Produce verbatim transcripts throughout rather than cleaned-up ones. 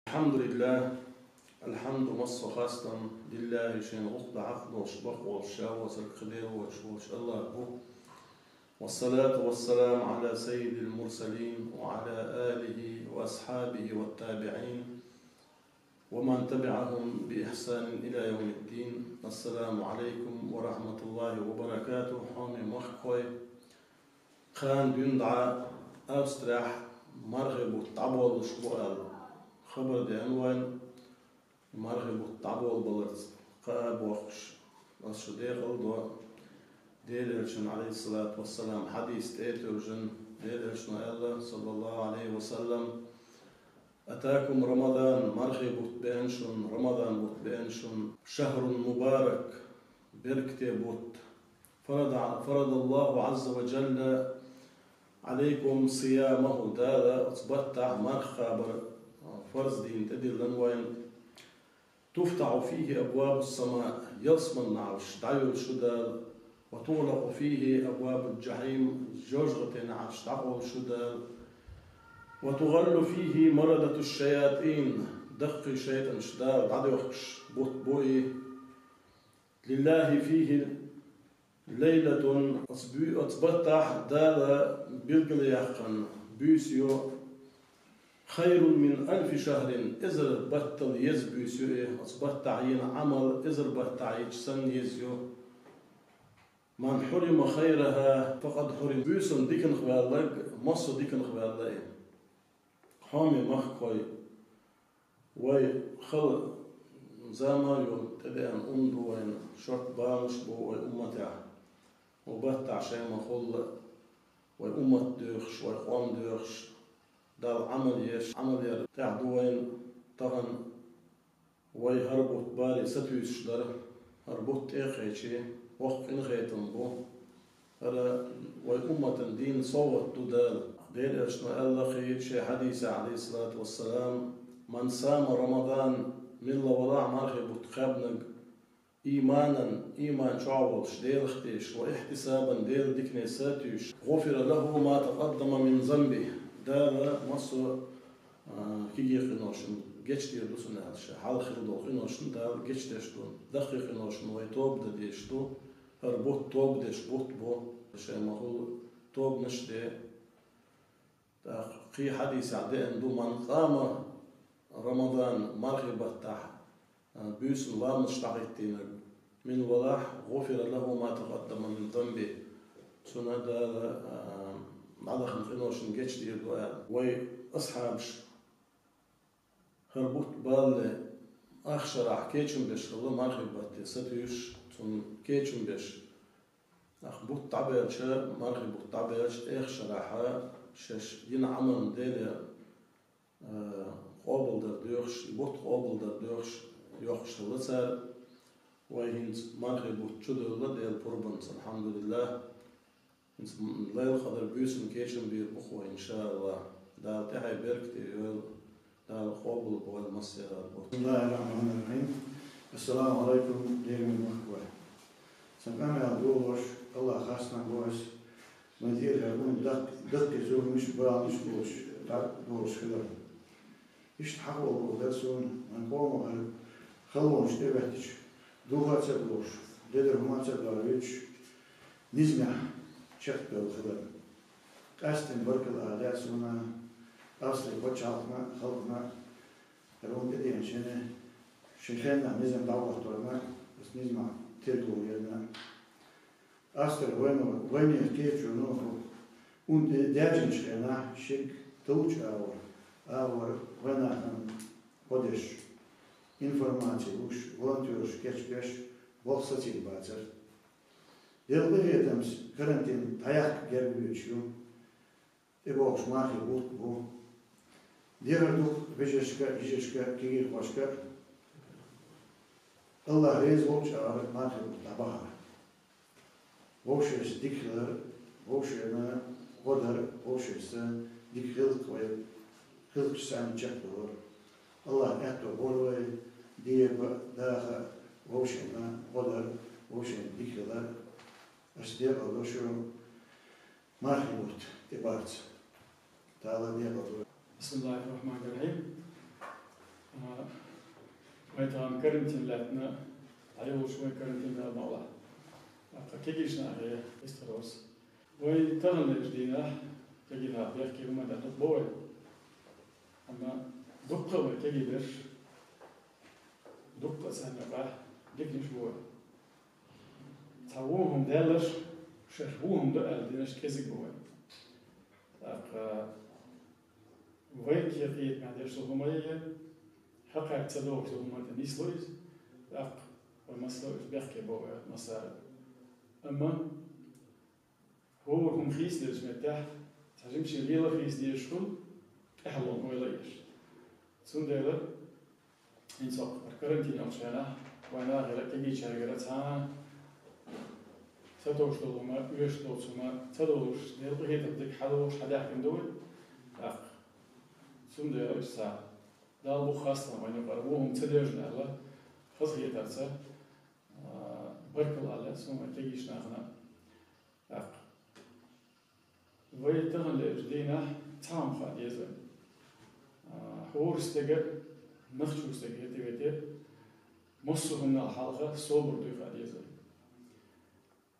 الحمد لله. الحمد массо а хастам лиллахӀи, шен гӀулакх да хьакъ долуш, бакъ волуш, ша воцург кхидер воцуш волуш АллахӀ ву. والصلاة والسلام على سيد المرسلين وعلى آله وأصحابه والتابعين ومن تبعهم بإحسان إلى يوم الدين. السلام عليكم ورحمة الله وبركاته. Хьоме махкахой, кхана дуьйна дӀа Австрехь мархий бутт дӀаболуш бу аьлла хабар деана вайна. Мархий бутт дӀаболабаларца кхаъ а бохкуш, ас шу декъал до Делан Элчан, عليه الصلاة والسلام, хьадис тӀе а тевжина, Делан Элчано аьлла, صلى الله عليه وسلم: أتاكم رمضان, мархий бутт беана шуна, Рамадан бутт беана шуна, شهر مبارك, беркате бутт. فرض، فرض الله عز وجل عليكم صيامه, Дала оцу баттахь марха кхабар фарз дина тӀедиллина вайна. تفتح فيه أبواب السماء, ялсаманин неӀалт дӀайолуш ю Дала, وتغلق فيه أبواب الجحيم, жожагӀатин неӀалт дӀакъовлуш ю Дала, وتغل فيه مردة الشياطين, даккхий шайтӀанаш Дала дӀадоьхкуш бутт бу и. لله فيه ليلة, оцу буь-, оцу баттахь Дала билгалъяьккхина буьйса ю, خير من ألف شهر, эзар баттал еза буьйса ю и, оцу баттахь йина Ӏамал эзар баттахь йича санна еза ю. من حرم خيرها فقد حرم, буьйсан диканах ваьлларг массо а диканах ваьлла и. Хьоме махкахой, вай хала заман а йолу тӀедеана хӀума ду вайна, шорта баланаш бу вай умматехь. Вай баттахь шайн ма-хуьллу, вай уммат доьхуш, вай къом доьхуш, Далла Ӏамал еш, Ӏамал яр тӀехь ду вайна тахана. Вай хӀара бутт баре сатуьйсуш дара, хӀара бутт тӀе а кхечи, воккха къинхетам бу. ХӀара вай умматан дийнан совгӀат ду Дала. Делан Элчано аьлла кхин шен хьадисехь, عليه الصلاة والسلام: من صام رمضان, милла валахь мархий бутт кхаьбнарг, إيمانا, ийман чохь а волуш, Делах тешаш, واحتسابا, Делан дикане сатуьйсуш, غفر له ما تقدم من ذنبه, Дала массо а, кегий къиношна гечдийр ду цунна аьлла, ша хьалха хилла долу къиношна Дала гечдеш ду, даккхий къиношна вай тоба дан дезаш ду, хӀара бутт тоба деш бутт бу, шайн ма-хуьллу тобанаш де. ТӀаккха кхин хьадисехь деана ду: من قام رمضان, мархий баттахь, а, буьйсанна ламазаш дӀахӀиттийнарг, милла валахь, غفر له ما تقدم من ذنبه, цунна Дала, а, дӀадахана къиношна гечдийр ду аьлла. Вай асхьабаш хӀара бутт балале, ах шарахь кечам беш хилла мархий батте сатуьйсуш, цунна кечам беш. Ах бутт дӀабаьлча, мархий бутт дӀабаьлча, эх шарахь шаьш йина Ӏамална Деле, а, къобалдар доьхуш, и бутт къобалдар доьхуш, йоккхуш хилла цара. Вай хӀинца мархий бутт чудевлла Делан пурбанца, алхьамдулиллахӀ. ХӀинца Лайлатул-Къадр буьйсанна кечам бийр бу-кх вай, иншааллахӀ. Дала тӀаьхье беркате йойла, Дала къобал бойла массеран а бутт. بسم الله الرحمن الرحيم. السلام عليكم, дегӀан махкахой. Сан къамел долуш, АллахӀ хастам бу ас, вайн тӀера хӀара даккхий зуламаш, баланаш болуш, дӀа долуш хилар. Иштта хьахо бохург дара суна, вайн къомо хӀара халонаш тӀебетташ, духар ца а бохуш, дедара хӀума ца а дохуьйтуш, низамехь чекхдевлла хилар. Къаьсттина баркалла ала лаьа суна Австрин пачхьалкхана а, халкъана а, хӀара хӀума тӀедеанчарна, шайн хеннахь низам дӀахӀотторна, оцу низамехь тергал лерна. Австри вайнех, вайнех кечоно хӀокху хӀума де-, даьржинчу хенахь шега талучу агӀор, агӀор вайнахана гӀо деш, информаци луш, волонтераш кечбеш, болх сацийна бацара. Делан къинхетамца карантин дӀаяккха герга воьдуш ю. ТӀебогӀуш мархий бутт бу. Дехар ду-кх вежаршка а, йижаршка а, кегийрхошка а. АллахӀ реза волчу агӀор мархий бутт дӀабахара. Вовшашца дика хилар, вовшашна гӀо дар, вовшашца дика гӀиллакх вай гӀиллакхаш санна чекхдалар. АллахӀа аьтто бойла вай деба а, даха а, вовшашна гӀо дар, вовшашна дика хилар. Ас декъал до шу мархий бутт тӀебарца. Дала декъал дойла. بسم الله الرحمن الرحيم. Вай тахана карантин лаьттина, дӀайолалуш вай карантин мел ма Аллахь. ТӀаккха кегийча нахе вистхир вар со. Вай таханлерча дийнахь кегий нах бехке хӀуманна тӀехь дукха ба вай. Амма дуккха а вай кегий бераш, дуккха а царна юкъахь диканаш бу вай. Цхьа вон хӀума даьлларш, шаьш вон хӀума ду аьлла динарш кӀезиг бу вай. ТӀаккха вай кхетамехь деш долу хӀума а, хьакхаьчча ца догӀуш долу хӀума тӀе нисло иза, тӀаккха вай массо а уьш бехке бо вай массара. Амма хӀора хӀума хийцадерчу меттехь, цхьа жимачу лела хийца дезаш хуьлу, тӀаьхьалонна ойла а еш. Цундела хӀинца хӀокху карантин йолчу хенахь вайн нахера, кегийчаьргара цхьа а сатовш долу хӀума, оьшуш доцу хӀума ца долуш, Делан къинхетам дика хьадогӀуш, хьадаьхкина ду вай. ТӀаккха цундела иштта Далла бу хастам вайна юкъара вон хӀума ца девжина аьлла, хазахетарца, а, баркалла аьлла, суна кегийчу нахана. ТӀаккха вай таханлерчу дийнахь цхьа хӀума хаа деза вай. А, хӀора стеган, нохчийн стеган хӀета вете, массо а хӀуманал хьалха собар дуй хаа деза вай.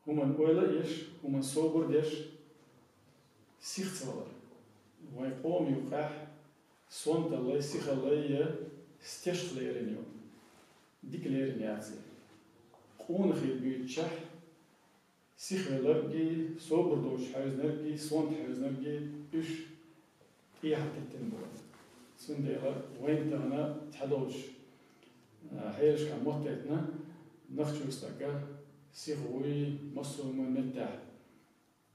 ХӀуманна ойла а еш, хӀуманна собар деш, сиха ца валар. Вайн къоман юккъехь сонталлай, сихаллай я стешха лерина ю. Дика лерина яц и. Къонахий буьйцучехь, сихвелларгий, собар доцуш хьаьвзинаргий, сонта хьаьвзинаргий, уьш тӀехьа теттина бу. Цундела вайна тахана цхьадолчу, а, хьелашкахь моттийтина, нохчийн стаг сиха вуй, массо а хӀуманна меттехь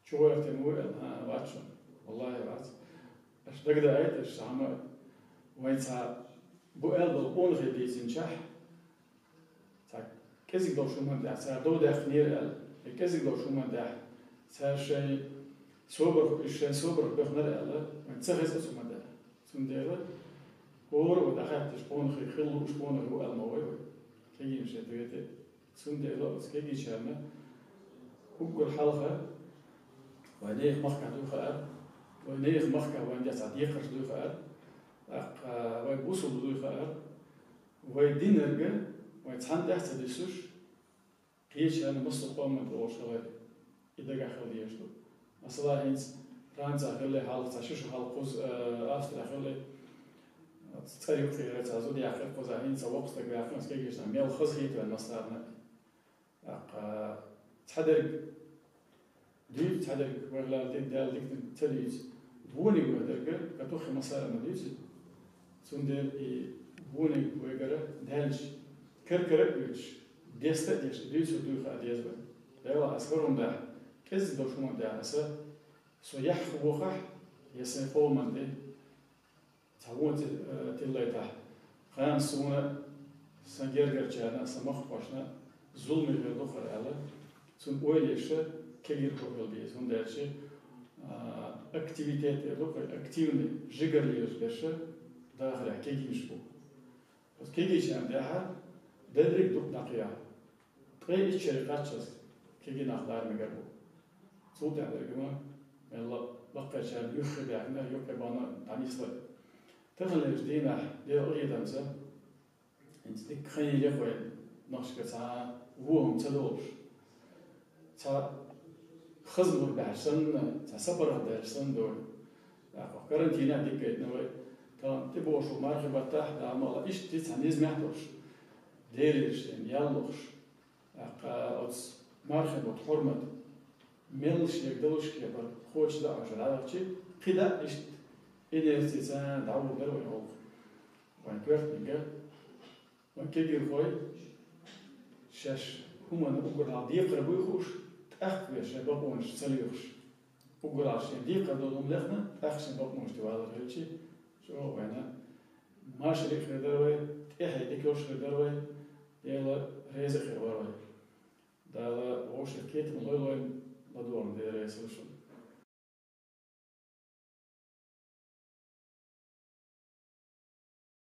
чугӀоьртина ву аьлла, а, вац шуна. Валлахьи, вац. Аша дагадаийта, аша цхьа хӀума, вайн цхьа бу аьлла долу къонахий дийцинчохь, цхьа кӀезиг долуш хӀуманна тӀехь цара дов даьккхинера аьлла, я кӀезиг долуш хӀуманна тӀехь цара шайн собар, уьш шайн собарх боьхнера аьлла, вайн ца хеза оцу хӀуманна тӀехь. Цундела хӀора а вай дӀахаьтташ къонахий хила лууш къонахий ву аьлла ма вай вай. Кегийчаьрга вете. Цундела оцу кегийчарна уггар хьалха вай нехан махкахь дуй хаьара, вай нехан махкахь вайна деш цхьа декхарш дуй хаьара, тӀаккха вай бусулба дуй хаьара, вай динарг вай цхьанна тӀехь а ца дисуш, кхечарна массо а къоман тӀе волуш хилар, и дагахь хила дезаш ду. Масала, хӀинца Францехь хилла хьалха цхьа ши шо хьалха кхуза, э, Австрехь хилла, цӀера юккъера цхьа зуда яьккхира кхузахь, хӀинца воккха стаг ваьккхина, аса кегийчарна мел хазахийта вайн массарна. ТӀаккха цхьадерг дуьйцу, цхьадерг вайх лаьлла дерг Дала диканиг ца дуьйцу. Вониг вай дерг катуххе массара а ма дуьйцу. Цундела и вониг вайгара даьлча, кар-кара а оьцуш, деста а деш, дуьйцур дуй хаа деза вай. Делахь аса хӀара хӀума дахь, кӀезиг долуш хӀуманна тӀехь аса, со яхь вохахь, я сайн къоман тӀе цхьа вон цӀе, э, тиллайтахь, кхана суна, сан гергарчарна, сан махкахошна зуламе хир ду хӀара аьлла, цунна ойла еш кегийрхо хила деза, хӀунда аьлча, а, активитет эр ду-кх, активный, жигара лелаш берш дахарехь кегийнаш бу. Оцу кегийчарна тӀехь дерриг а дукха дӀакхехьа. Ткъе итт шаре кхаччалц кегий нах лара мегар бу. Цул тӀаьхьа дерг ма, мелла баккхийчарна юххе баьхкина, юккъе бахана дӀанисло. Таханлерчу дийнахь, Делан къинхетамца, хӀинца дикка хан елира вайн нохчашкара цхьа вон хӀума ца долуш. Цхьа хаза мур баьхьаш санна, цхьа сапаргӀат даьлча санна ду вай. ТӀаккха карантинехь дика гайтина вай. Тахана тӀебогӀуш ву мархи баттахь, Дала ма аллара, иштта цхьа низамехь долуш, Делера шена ял лохуш. ТӀаккха оцу мархин бутт хьурмат, мелла шега далуш кепара кхочушдан Ӏаш дӀавахча, кхидӀа а иштта инерцица дӀагӀур дара вайн гӀуллакх. Вайн коьртаниг, вайн кегийрхой шаьш хӀуманна уггар хьалха декхар буй хууш, тӀаккха веш шайн бакъонаш ца лоьхуш. Уггар хьалха шен декхар долу хӀума лехна, тӀаккха шен бакъонаш тӀе валар хилча, чӀогӀа вайна машаре а хир дара вай, тӀаьхье дика йолуш хир дара вай, Дела реза а хир вара вай. Дала вовшех кхетам лой-лойн ладогӀарна Дела реза хуьлда шуна.